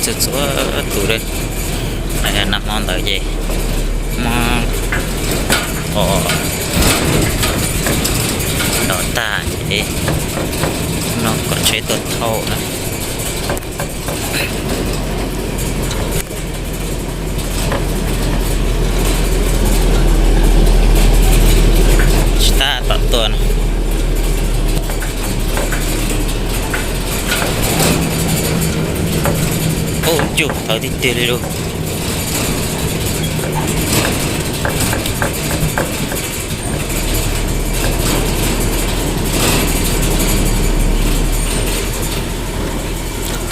Txhua txhua tus li, nag hmo ntawd ces muab o dov tag ces no kom tsheb tuaj thauj na. Tsis tab tom tuaj no. Ub, cug tawv tiag tiag li lauj.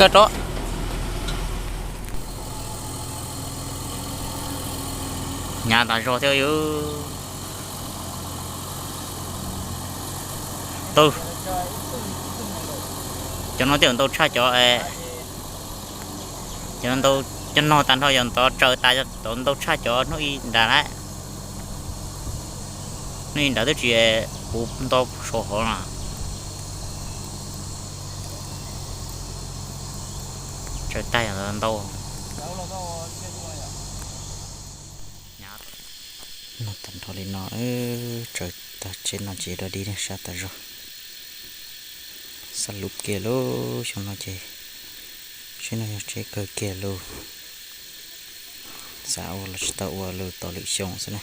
Kawg rov hnyav tas zog thiab yus. Tub, cov no tej zaum ntau tshaj cov, cov no tas nrho yog ntov tsaws tas, ntau tshaj cov hnub ib nrad lawm. Hnub ib nrad twb tsis puv nto saum hov no. Tsaws tag yog ntau. No tag nrho li no, tsaws tag tsheb no ces dog dig sab tas zog. Xab lub kiag lauj, xyoo no ces tsheb no yog tsheb kawg kiag lauj. Xav ua los tsis tau ua lawm, tos lwm xyoo xwb na.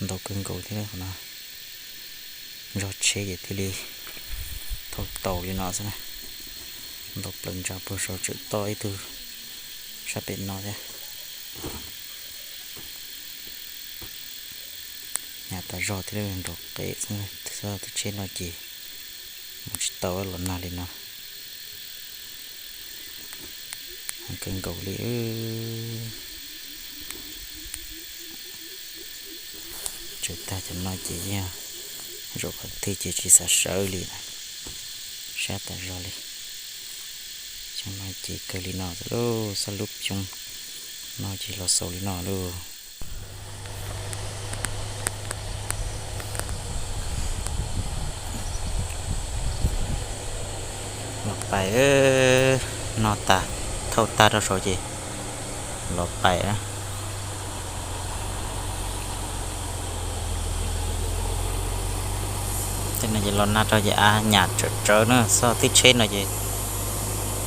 Ntau kawg nkaus thiab qhov no, zog tsheb ces thiaj li thauj tau li no xwb na. Ntau plaws ntsa puag saud, tsawm toj ib tug sab pem no thiab. Hnyav tas zog thiab, nrov qees xwb, txhob tib tsheb no ces mus tsis tau los nag li no. Kawg nkaus li. Tsaws tag cov no ces yog zaum qhov twg ces tsis xav sawv li, sab tas zog li. Xyoo no ces kawg li no xwb lauj, xab lub xyoo no ces los xaus li no lauj. Los pais, no tas, thauj tag rau saud ces los pais na. Tej no ces los nag rau ces av nyam tsawv tsawv na, txhob tib tsheb no ces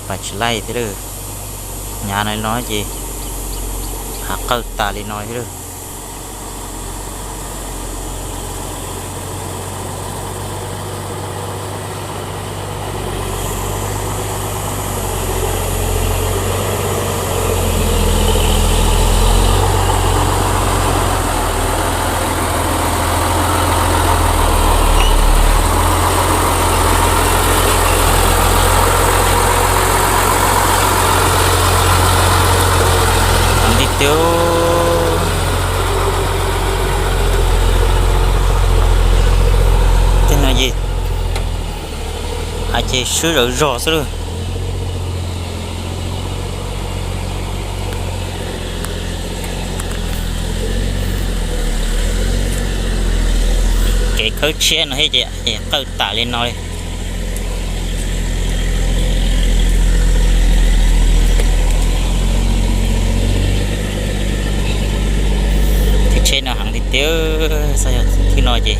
pais tsis laij thiab lauj. Hnyav no li no ces hav qawj tas li no thiab lauj. Nti tiag, tej no ces, a, ces swb zawv zog xwb lauj. Kev khawb tshiab no thiab ces qawj tas li no li. Tib tsheb no heev tiag tiag, xyov yog thib no ces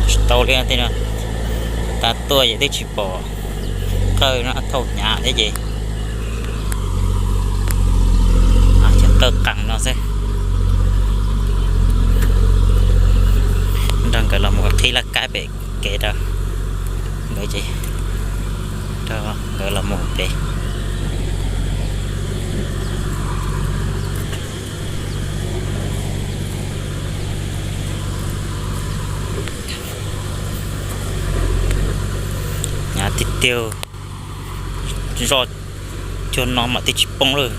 tsis tau li tej no. Tag tuaj ces twb tsis pom qawj no, thauj hnyav thiab ces cov qawj qees no xwb. Nrog nkawd los mus qhib laj kab pem kev rau nkawd ces, rau nkawd los mus pem. Hnyav tiag tiag, zog cuag no mam twb tsis poob lawm.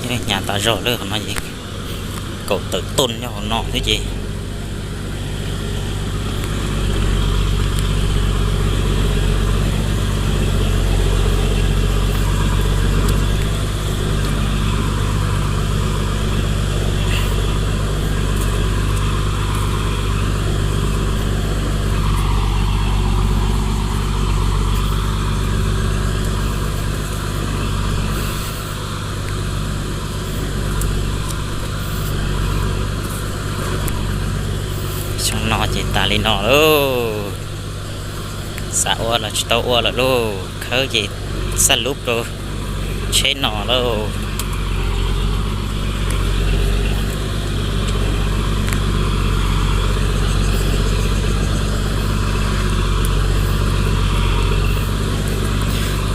Hnyav tas zog lawm, qhov no ces kaum tawm tooj nyob hauv no thiab ces Xyoo no ces tas li no lauj. Xav ua los tsis tau ua lawm lauj, khawb ces xaj lub rau tsheb no lauj.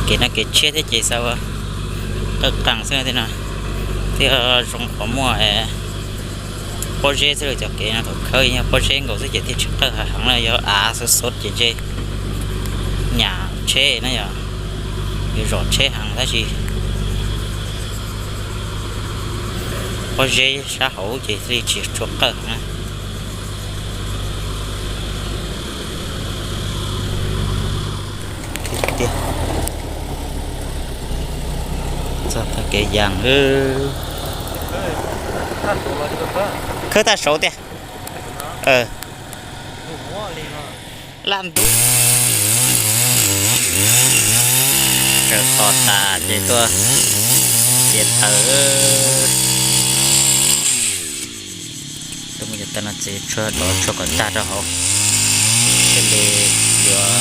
Kev no kev tshiab thiab ces xav ua qawj qees xwb no, thiaj zoo qhov muaj pob zeb xwb lauj. Cov kev no thaum khawb yog pob zeb nkaus xwb ces thiaj tsis qawj heev na, yog av xov xov ces ntshe nyam tsheb na yog, yuav zom tsheb heev tab sis pob zeb sab hauv ces thiaj li tsis tshua qawj heev na. Txog tag kev yas, khawb tag saud tiag. Laj ntub, raws tos tas ces tuaj txiav taws. Tuaj muab cov taws no txiav tshuaj, dov tshuaj kom tag rau hauv, thiaj li yuav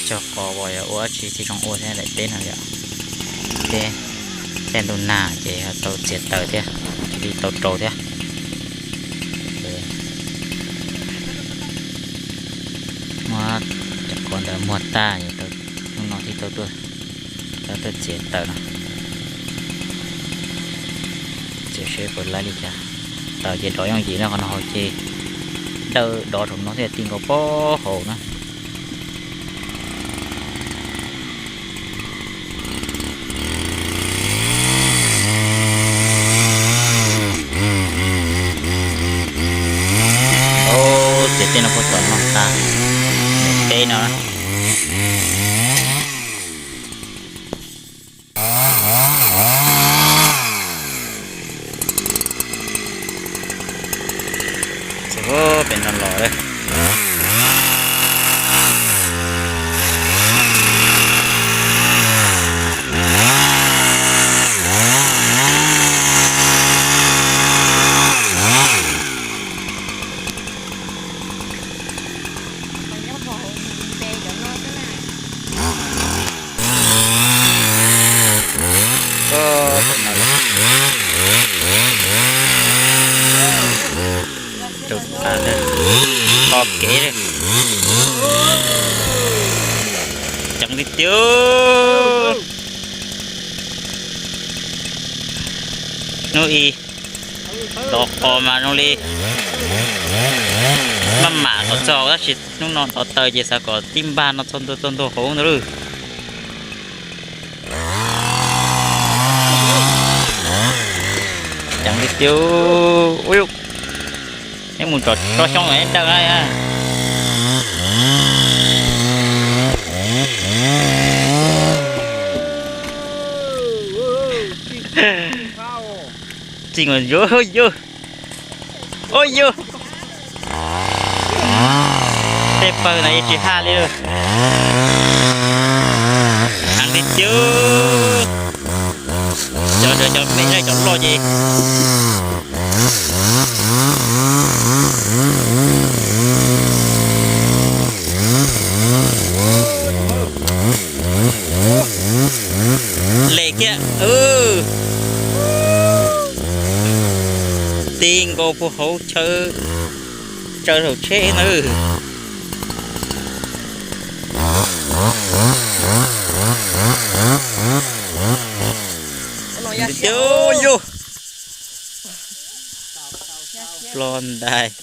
cog qos uas yog ua dab tsi thiaj zoo ua thiab daim teb no yom. Teb, tej ntuj nag ces tau txiav taws thiab, thiaj li tau rau thiab. Muab cov qos ntawd muag tag, hnub no thiaj tau tuaj, tau tuaj txiav taws no. Txiav seb puas laib li cas. Taws ces dov yooj yim no, qhov no hauv ces dawb dov saum no thiaj ti nkaus pob hauv na. Txiav tej no puag tom no tas, teb no. Pem no los lawm. Rau tas, qo kev, ceev tiag tiag. Hnub ib dov qos mas zoo li maj mam kom txog tab sis hnub no dov taws ces xav kom tib npag no txog ntua, txog ntua hauv ntawd lawm. Ceev tiag tiag. Ub, neb mus tso xyoob neb daws na. Txij nkaus yus, yus, ub yus, tej pawg no yeej tsis haj li. Heev li tiag. Cov, cov me cov loj ces lem kiag. Ti nkaus puag hauv chaw, tsaws saum tsheb na. Yus, ploj ntais.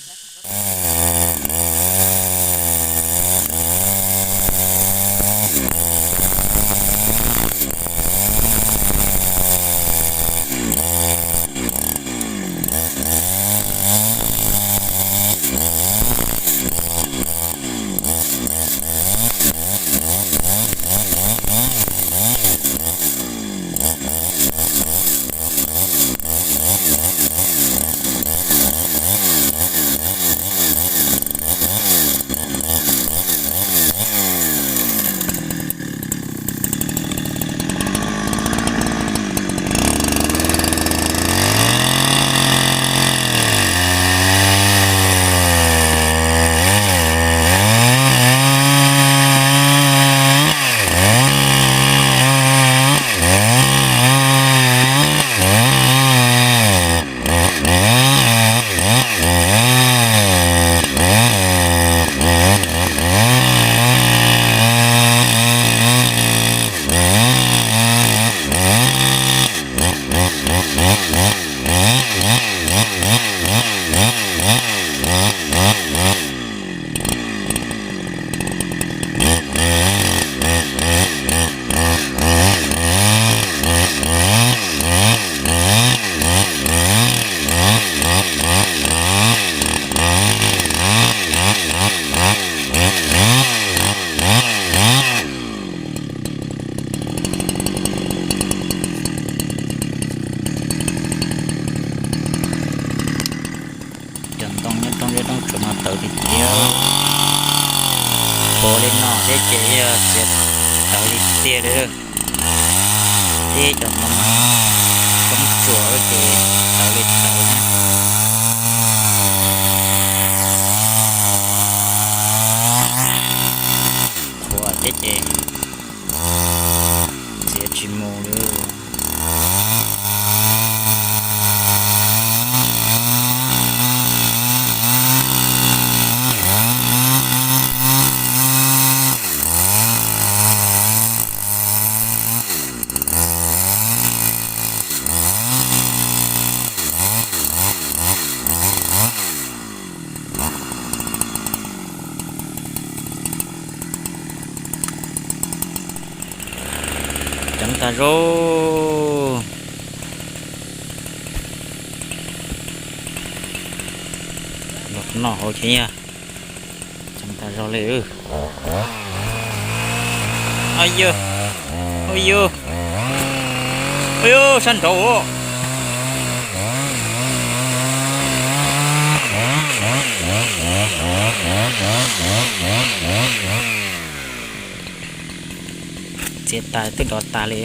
Ntoo nyob roob zeb roob tsuas no tawv tiag tiag. Pos li no thiab ces yog txiav tawv tiag tiag li. Tib cov ntoo roob tsuas ces tawv li tawv na. Qhuav thiab ces txiav tsis mus li. Ceev tag zog. Los qhov no hauv ces yog ceev tag zog li. Au yus, au yus, au yus, sab nraud. Txiav tas twb dov tas li.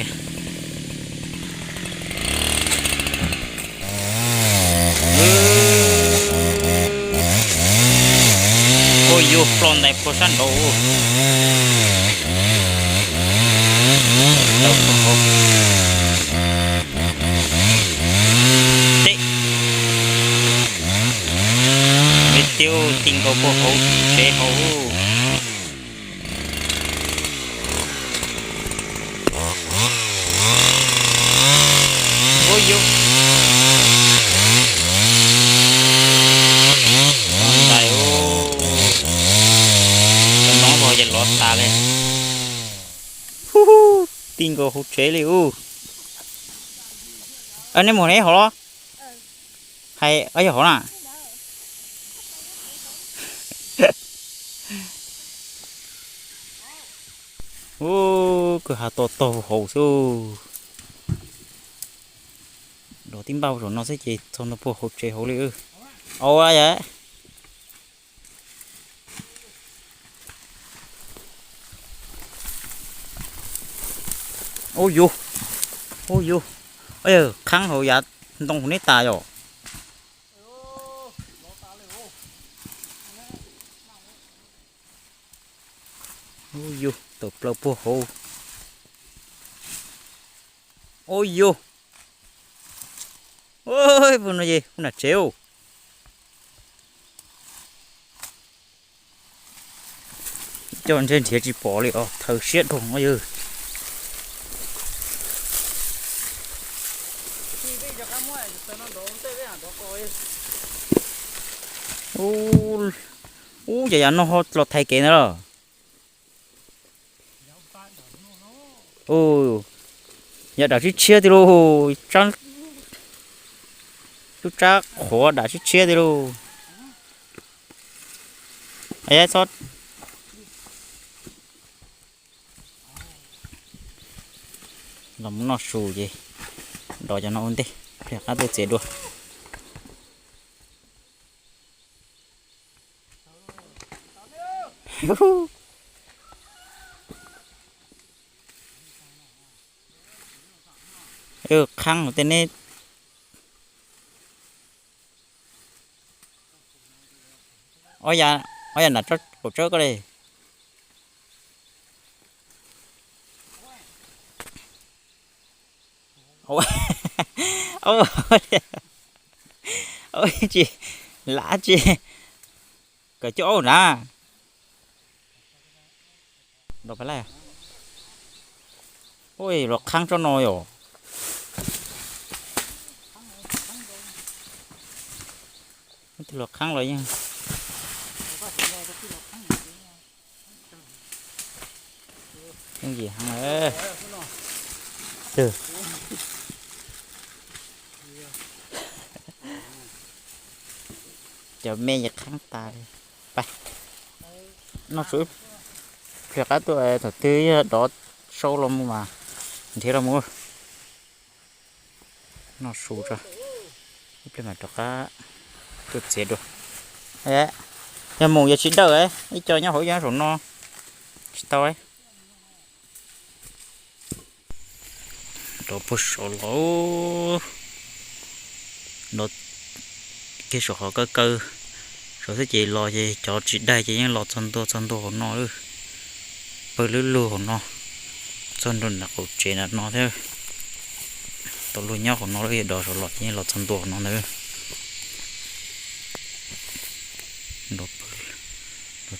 Ua yus ploj ntais puag sab nraud. Teb, li tiag, ti nkaus puag hauv tsev hauv. Ua yus, ntais, cov no los ces lov tas li. Hu hu, ti nkaus hauv tsev li ub. Neb mus neb hauv los? Hais yog hauv na. Ub, kwj ha to taug hauv xwb. Dov tib npaj zaum no xwb ces txog ntua puag hauv tsev hauv li. Au, yam. Ub yus, ub yus, qhab hauv yav ntoo hauv neb tas yom. Ub yus, tawm plaws puag hauv. Ub yus, ub, puag no ces kuv nam tsev. Coj ntsej nrhiav tsis pom li os, thaw siab dhau no yog. Ub, yam yam no ho los thaiv kev ntawd los. Ub, yam dam tshiab tshiab tiag lauj. Lub tsab qhuav dam tshiab tshiab tiag lauj. Los mus noj su ces dov cov no ua ntej, plig qab tuaj txiav dua. Qhab tej neb. Ob yam nram tsob kaum tsawb ko li. Tsis lav tsis, kawm cuaj aub na. Los qhab tsob no yom. Los qhab los yeej yooj yim heev. Cov me ces qhab tas li. Pais, noj su, plig qab tuaj thaum twg yog dov sau los mus mas nrhiav los mus. Noj su tso, ib pliag mam rov qab tuaj txiav dua. Yog mus yog tsis dawj, ib co nyob hauv, nyob saum no tsis tau. Rau puag saud los no, kiag saum qhov kaw kaw saud xwb ces los ces cov tsis daig ces yeej los txog ntua txog ntua hauv no lawm. Pawg lug lug hauv no, txog ntua nram qaum tsev nram no thiab. Tau luag nyob hauv no lawm, yog dov saud los ces yeej los txog ntua hauv no ntag. Los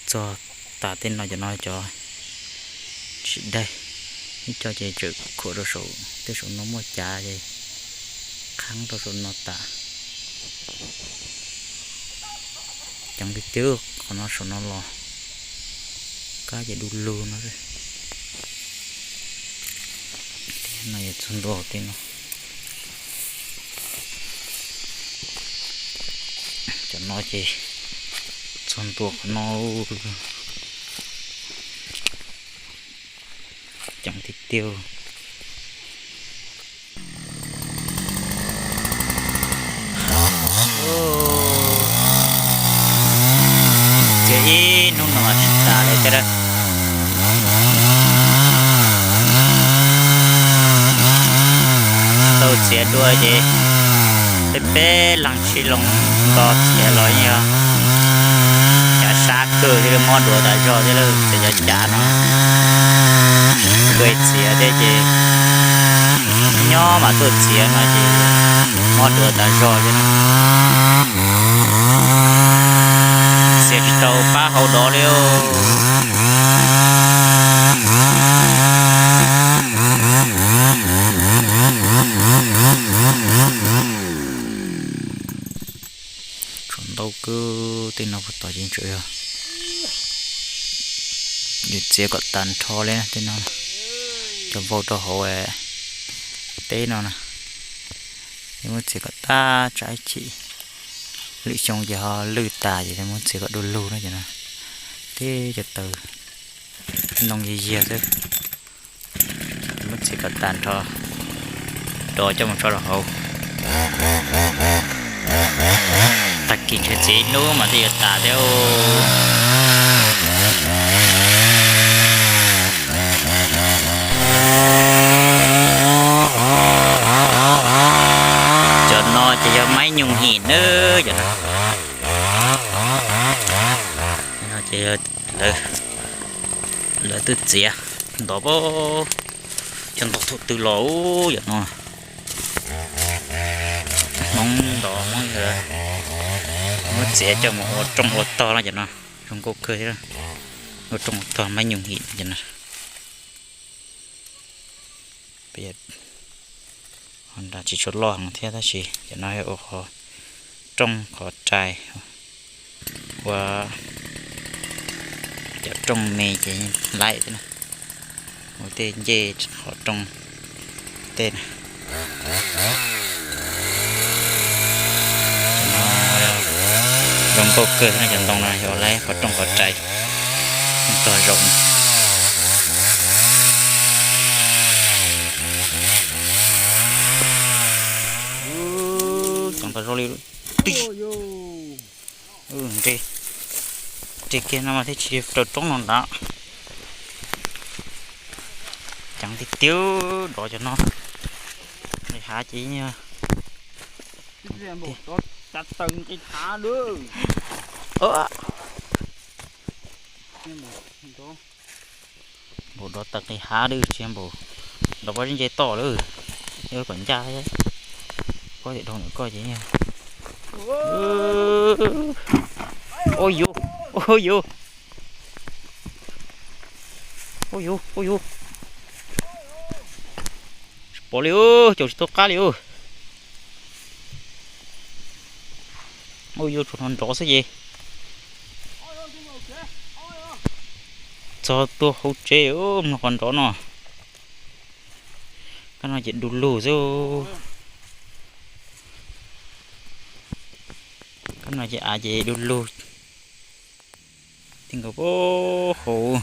txog tas tej no, cov no cov tsis daig, ib co ces tseem khuam rau saum, tej saum no muaj cav ces qhab rau saum no tas. Ceev tiag tiag, qhov no saum no los kab ces du lug no. No yog txog ntua tej no. Cov no ces txog ntua qhov no. Ceev tiag tiag. Txiav ib hnub no tsis tas li thiab. Tau txiav dua ces peb peb leeg sib loo nto txiav los yeej yog cav sab kawg thiab, mob duav tas zog thiab lawm. Ces cov cav no kawg txiav thiab ces nyob mas tuaj txiav no ces mob duav tas zog thiab. Txiav tsis tau pab hau dov li. Tshuav ntau kawg, tej no puag tod ces tseem yog yuav txiav kom tag nrho li tej no. Cov vau rau hauv teb no na, yuav muab txiav kom tag tsam ib chim lwm xyoo ces ho lwj tas ces muab txiav kom du lug na ces no. Teb cov taws ntoo yiag yiag xwb. Muab txiav kom tag nrho, rov coj mus tso rau hauv. Tag kis ntshe txiav ib hnub mas twb yuav tas thiab. Cov no ces yog maib nyooj him nawb, cov no ces lawv twb txiav ntov, cov ntov thaum twg los ub, cov no Hmoob ntov Hmoob yog muab txiav coj mus ua rooj ua tog no, cov no zoo nkauj kawg thiab. Ua rooj ua tog maib nyooj him cov no. Ho nrad tsis tshua loj heev thiab tab sis cov no yog ua qhov rooj qhov rais, ua cov rooj me ces laim thiab na, ua tej ncej qhov rooj tej na. Zoo nkauj kawg thiab no, cov ntoo no yog laib qhov rooj qhov rais, tog zoo. Cov ntoo zoo li tij. Nres kiag no mas thiaj tsis raws roob no ntag. Ceev tiag tiag dov cov no. Nqis hav ces npaum dov tawm nqis hav lawm, tsis npaum dov pob zeb nce toj lawm. Kom ncaj thiab, koj tias dhau ntawm koj ces. Ua yuv, ua yuv, ua yuv, ua yuv. Tsis pom li, caum tsis tau qab li. Ua yuv, tsuas hnov nrov xwb ces. Txog tuaj hauv tsev, mloog qhov nrov no. Kab no ces du lug xwb. Kab no ces av ces du lug. Tij nkaus puag hauv.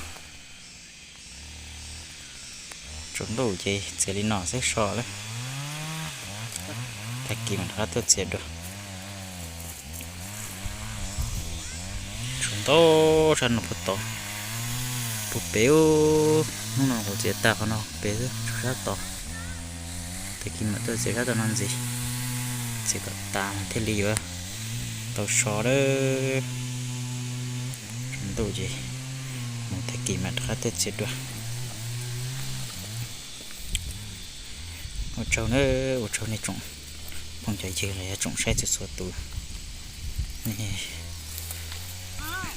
Tsaus ntuj ces txiav li no xwb so lawm. Tag kis mam rov qab tuaj txiav dua. Tau sab no puag tod, puag pem, hnub no kuv txiav tag qhov no pem xwb, tsaug sab tod. Tag kis mam tuaj txiav sab tom no ntxiv, txiav kom tas mas thiaj li yuav tau so lawm. Tsaus ntuj ces mus tag kis mam rov qab tuaj txiav dua. Ua tsaug na, ua tsaug nej tsoom phooj cov ywg los yog tsoom saib txhua txhua tus, nej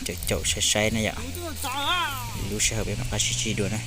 caum caum saib saib na yom. Lub sij hawm peb mam rov qab sib ntsib dua na.